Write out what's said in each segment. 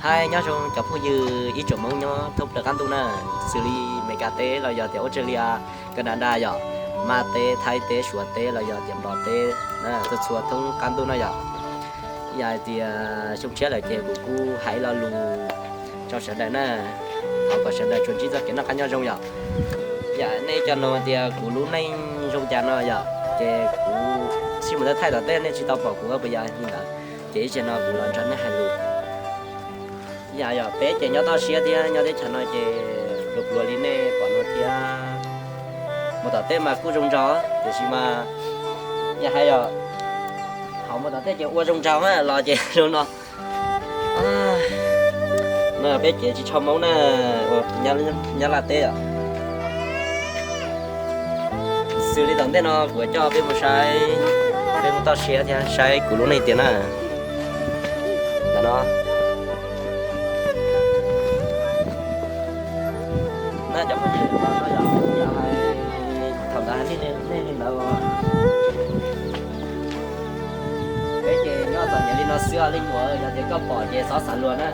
Aib, nyob zoo cov phooj ywg ib tsoom Hmoob nyob thoob plaws qab ntuj na, xws li Meskas teb los yog tias Australia, Canada yom, Nplog teb, Thaib teb, Suav teb los yog tias Nplog teb na, txhua txhua thoob qab ntuj na yom. Yog hais tias xyoo tshiab lawm ces kuv kuj hais lo lus rau sawv daws na, thov kom sawv daws tsuas ntsib txoj kev noj qab nyob zoo yom. Yog nej cov no tias kuv lub neej zoo cas no yom, ces kuv sib mus thaij tom tej nej tsis tau pom kuv puas yog li ntawd, ces ib tsam no kuv los nrog nej hais lus. Yog, yog peb ces nyob toj siab thiab nyob teb chaws no ces pluas pluas li nej pom no thiab. Mus tom tej mas kuj zoo nraug, tiam sis mas yog hais yom, thaum mus tom tej ces ua zoo nraug na los ces zoo no. No peb ces tsis tshua Hmoob na, ua Nyab Laj teb os. Xws li tom ntej no kuv coj peb mus saib, peb mus toj siab thiab saib kuv lub neej tiag na. Ntawm no na cov phooj ywg, yog hais thaum ntawd hais nej li ntawd los peb ces nyob txom nyem li no xwb os leej muam, yog tias koj pom ces txhob xav luag na.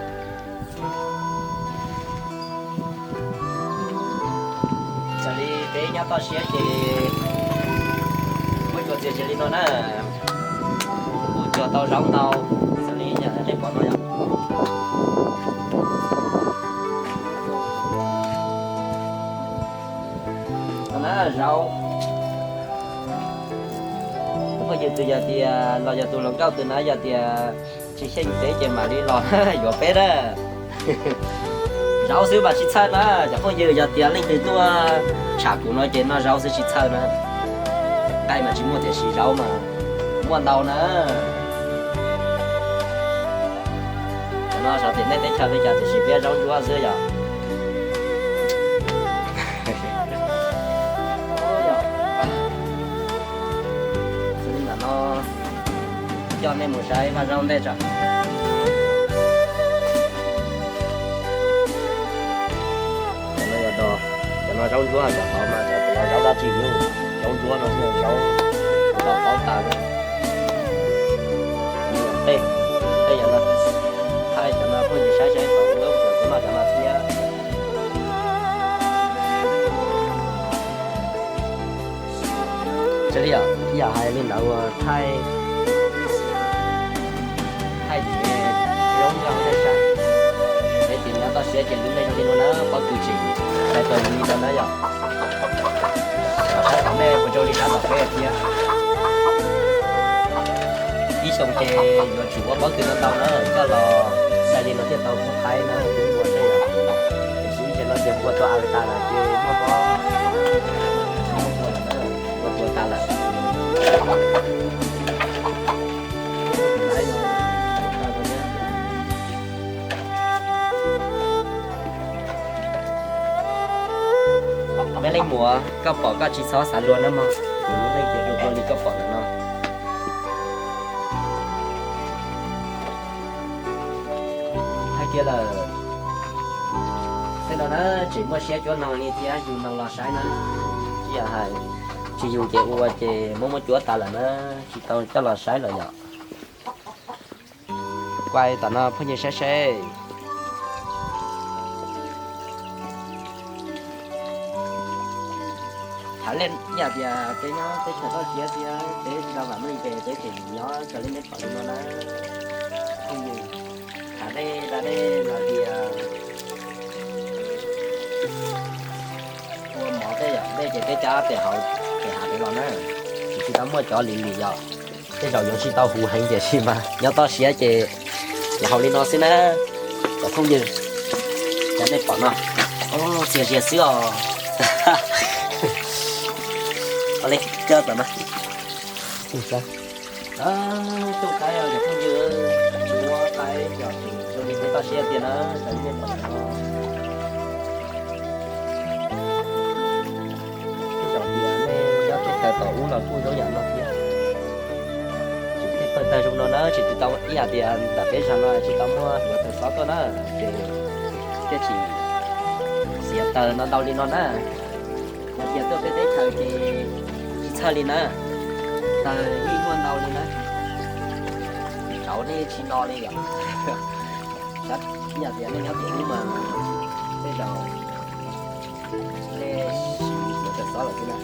Xws li peb nyob toj siab ces muaj cua txias zias li no na, kuj cog tau zaub ntau, xws li yam nej pom no yom. No na zaub, phooj ywg twg yog tias los yog tus hluas nkauj twg na yog tias tsis xyeej peb ces mam li los yuav peb na. Zaub xwb mas tsis txhawj na cov phooj ywg, yog tias leej twg tuaj tsham kuv no ces noj zaub xwb tsis txhawj na. Nqaij mas tsis muaj tiam sis zaub mas muaj ntau na. Cov no xyov tias nej teb chaws li cas tiam sis peb zaub ntsuab xwb yom. Xws li ntawm no coj nej mus saib vaj zaub ntej tso. Cov no yog cov no zaub ntsuab, cov tod mas cov zaub dab tsi, zaub ntsuab no zaub tau paub tas. Tej, tej yog no, thaij cov no phooj ywg saib saib tau, kuv noj cov no thiab. Tsis li yom, ib yam hais li ntawd uas thaij, thaij ces zoo nraug nej saib. Peb ces nyob toj siab ces lub neej zoo li no na, pob kws tseem txais taws li no na yom. Sab tom nej puas zoo li sab tom peb thiab. Ib xyoo ces yuav tsum ua pob kws ntau ntau na, coj los txais li no thiaj tau kub qaib na, kub npua tej. Tiam sis ib xyoo no ces npua tuag av tas lawm ces muaj mob, tsis muaj npua lawm na, npua tuag tas lawm. Me leej muam, koj pom koj tsis txhob xav luag nawb mog, kuv lub neej ces zoo dua li koj pom ntawm no. Hais tias lawm, tej no na tseem muaj siab cuab noog li thiab yug noog los saib na. Tsis yog hais tsis yug ces ua ces muab muab cuab tas lawm na, tsis tau coj los saib lawm yom. Kuaj tom no phooj ywg saib seb. Thaum ib yam tias peb nyob teb chaws toj siab thiab peb tsis tau vam meej ces peb tseem nyob raws li nej pom li no na. Phooj ywg, thaum nej da dej los tias ua mov tej yom, dej ces peb cab pem hauv pem hav pem los na, tsis tau muaj cov lim lim yom. Tej zaum yuav tsis tau huv heev tiam sis mas nyob toj siab ces los haus li no xwb na. Cov phooj ywg, cov nej pom no, txias zias xwb os. Ua li, coj tom no. Tsuj qaib, cov phooj ywg, tsuj qaib yog zoo li peb toj siab tiag na, cov nej pom no. Tej zaum tias nej nyob teb chaws tom ub los kuj zoo yam no thiab. Tsis pheej pawg tawg zoo no na, tsis tau ib yam tias ntawm peb zos no tsis tau muaj hluav taws xob tuaj na, ces thiaj tsis xiav taws no ntau li no na. Yog tias tuaj peb teb chaws ces tsis txhawj li na, taws yeej muaj ntau li na. Tsaus nej tsis no li yom. Ib yam tias nej nyob tim ub mas tej zaum nej siv tus kawm xob lawm xwb na.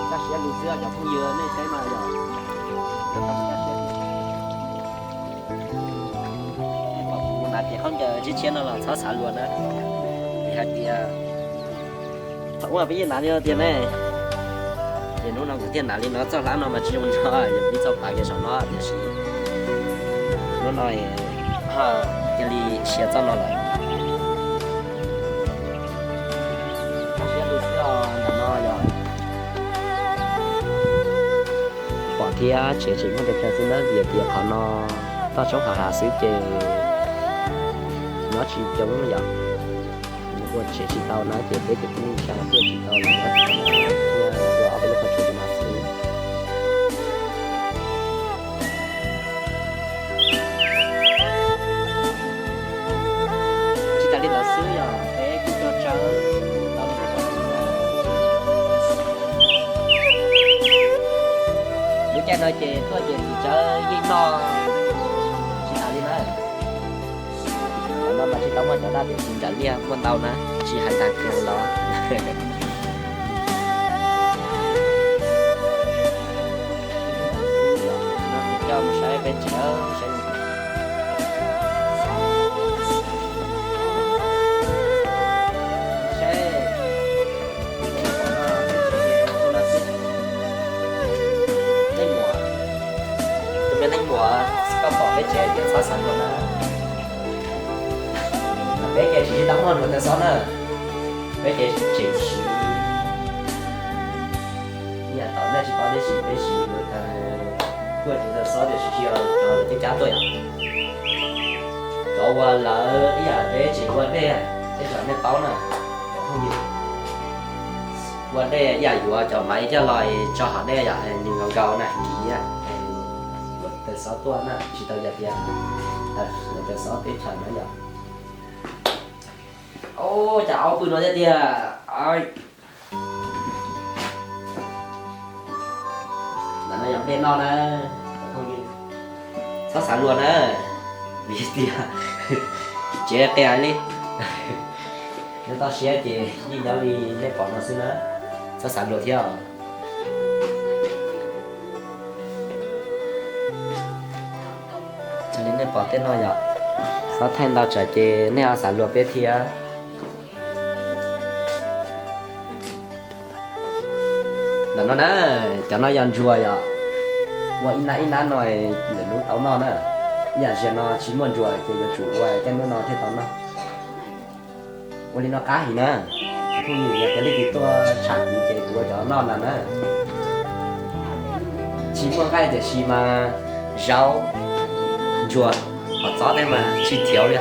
Kaj siab lug xwb cov phooj ywg, nej saib mas yog kuv hnav ces khaub ncaws tshiab tshiab no los txhob xav luag na. Vim hais tias thaum ub peb yeej hnav li no tiag ne, ces hnub no kuv thiaj hnav li no. Txoj hlab no mas tsis zoo nrog, yog ib txoj pav kiag saum no tiam sis hnub no cia li siav txoj no lawm. Siab lug xwb os, ntawm no yog pom thiab tsev tseem muaj pes tsawg xwb na, vim tias qhov no toj roob hav hav xwb ces nyob tsis coob yom. Nws ua tsev tsis tau na ces peb cov phooj ywg tsa tuaj tsis tau lawm, thiaj ua ob peb lub qhov tsev li no xwb. Tsis tas li ntawd xwb yog peb kuj coj tsawb tau li lub caij no ces tuaj ces txiv tsawb yeej noj tsis tas li na. Qhov no mas tsis tau muaj cov dab tiam sis nram liaj muaj ntau na, tsis hais tag kiag los. Coj mus saib peb tsev, saib, saib leej muam, tus me leej muam, koj pom peb tsev ces txhob xav luag na. Peb ces tsis tau muaj luag taw xob na, peb ces tseem siv ib yam thaum nej tsis paub tib si, peb siv luag taw, tuaj tsis taw xob tiam sis tsis yog cov lawv cab cab tuaj yom. Cov uas lawv ib yam peb tseem ua dej, tej zaum nej paub na, cov phooj ywg, ua dej ib yam yuav cov maiv coj los tso hom dej yom, nws nkaus nkaus na kiv, luag taw xob tuaj na, tsis tau yog tias luag taw xob teb chaws na yom. Ub, cas aub pw no thiab tiag. Ntawm no yog nplej noj na, txhob xav luag na, vim tias tsev qia li. Nyob toj siab ces yeej nyob li nej pom no xwb na, txhob xav luag thiab os. Raws li nej pom tej no yom, xob thaij ntau tsam ces nej ho xav luag peb thiab. Ntawm no na, cov no yog ntsuag yom, ua ib nab ib nab no lwm hnub tau noj na. Ib yam ziag no tsis muaj ntsuag ces yuav tsum ua tej hnub no thiaj tau noj. Ua li no qab heev na. Phooj ywg, yog tias leej twg tuaj tsham kuv ces kuv ua cov noj na na. Tsis muaj nqaij tiam sis mas zaub, ntsuag, hom txob tej mas tsis thiav li.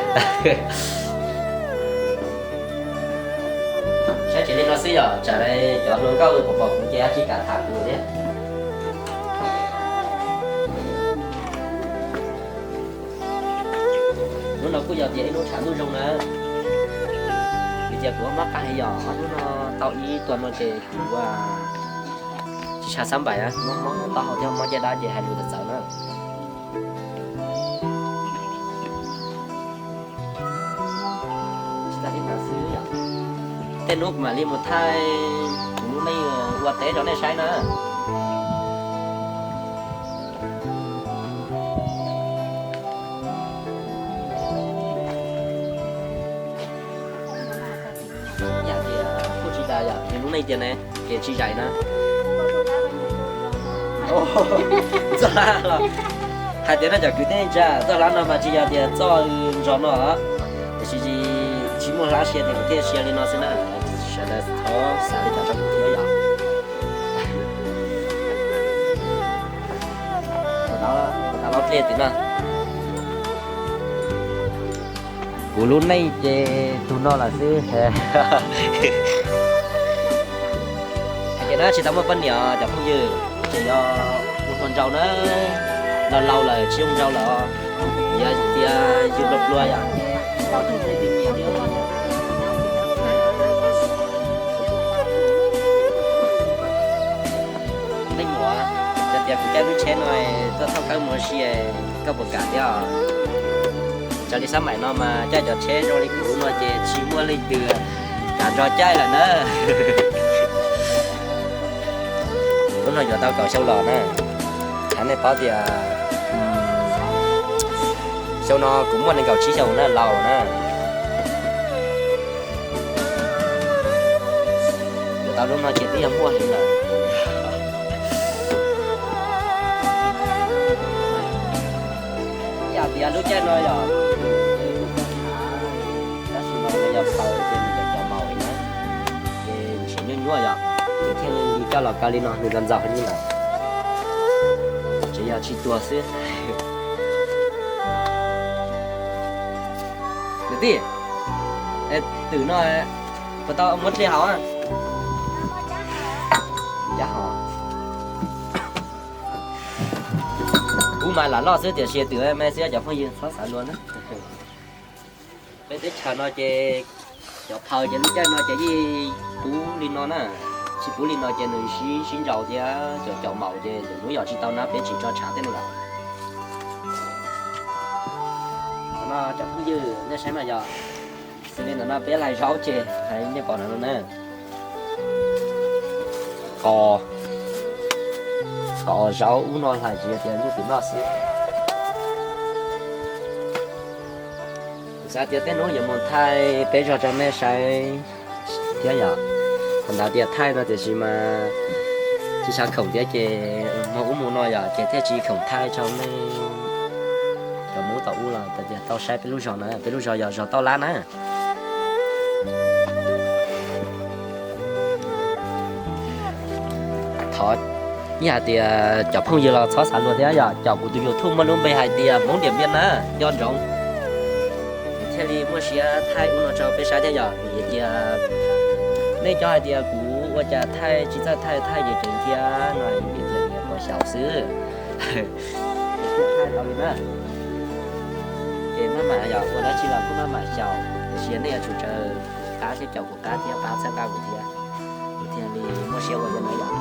Saib tsev li no xwb yom, tsam cov hluas nkauj pom pom kuv ces tsis kam tham kuv thiab. Hnub no kuj yog tias ib hnub tshav ntuj zoo na, vim tias kuv mob qab heev yom, ob hnub no tau ib tuas no ces kuv tsis tshua xab npaim, mob mob taub hau thiab mob caj dab ces hais lus txawv txawv na. Tsis tas li ntawd xwb, tej hnub kuv mam li mus thaij kuv lub neej ua teb rau nej saib na. Yam tias kuj tsis tas yom, nws lub neej tiag ne, ces tsis zais na. Txoj hlab los hais tias nej cov kwv tij neej tsa, txoj hlab no mas tsis yog tias txoj nrog no, tiam sis tsis muaj hlab sia ces kuv thiaj sia li no xwb na. Sawv daws thov xav li cas rau kuv thiab yom. Ua ntau lub dlej tim no. Kuv lub neej ces tug no lawm xwb. Hais tias na tsis tau muaj poj niam cov phooj ywg, ces yog ua hluas nraug na, laus laus lawm tsis zoo nraug lawm, yog tias yus pluag pluag yom. Leej muam, yog tias Kuv caij lub tsheb no tuaj thauj kawg mus ua si, koj puas kam thiab? Raws li xab maim no mas caij cov tsheb zoo li kuv no ces tsis muaj leej twg kam nrog caij lawm na. Lub no yuav tau kaum xyoo los na. Qhia nej paub tias xyoo no kuv muaj nees nkaum tsib xyoos na, laus na. Yuav tau lub no ces twb yog muaj heev lawm. Yam tias lub caij no yog, tab sis mas nws yog phaws ces nws cov cov maum na, ces tsis nyuaj nyuaj yom, ces thiaj li coj los kaw li no nws los ntxaus heev li lawm. Tseem yog tsis tuag xwb. Kwv tij, twm no puas tau muab dlej haus? Cab hov. Kuv mas lam loj xwb tiam sis twm me xwb cov phooj ywg txhob xav luag na. Peb teb chaws no ces cov phaws ces lub caij no ces yeej puv li no na. Tsis puv li no ces nws sib sib ntsaus thiab cov caum maum ces hnub yog tsis tau na peb tsis tso tshav tej no lawm. Cov no cov phooj ywg nej saib mas yog xws li ntawm no peb hlais zaub ces hlais nej pom no na. Qos, qos zaub ub no hlais tsis yog tias nyuj twm noj xwb. Kuv xav tias tej hnub yuav mus thaij peb zog rau nej saib thiab yom. Thaum ntawd tias thaij no tiam sis mas tsis xav khoom thiab ces mus ub mus no yom ces thiaj tsis khoom thaij rau nej cov Hmoob tom ub los tias tau saib peb lub zos na, peb lub zos yog zos Tauj Lab na. Thov ib hais tias cov phooj ywg los txhob xav luag thiab yom, caum kuv tus YouTube muaj lub npe hais tias Hmoob Diam Npiaj na, nco ntsoov. Thiaj li muaj siab thaij ub no rau peb saib thiab yom, vim tias nej cov hais tias kuv ua cas thaij tsis txawj thaij, thaij ces ceev thiab no, vim tias niam pog xyaum xwb. Thaij tau li na. Ces maj mam yom, ua dab tsi los kuj maj mam xyaum, tiam sis nej yuav tsum raws kuv qab thiab caum kuv qab thiab pab txhawb nqa kuv thiab, kuv thiaj li muaj siab ua li no yom.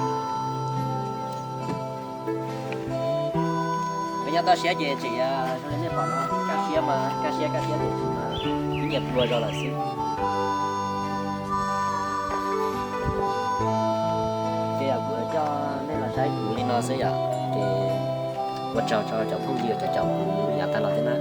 Peb nyob toj siab ces tseem zoo li nej pom no, kaj siab mas kaj siab kaj siab tiam sis mas ib nyias plua zog lawm xwb. Ces yog kuv coj nej los saib kuv li no xwb yom, ces ua tsaug rau cov phooj ywg cov caum kuv yav tas los thiab na.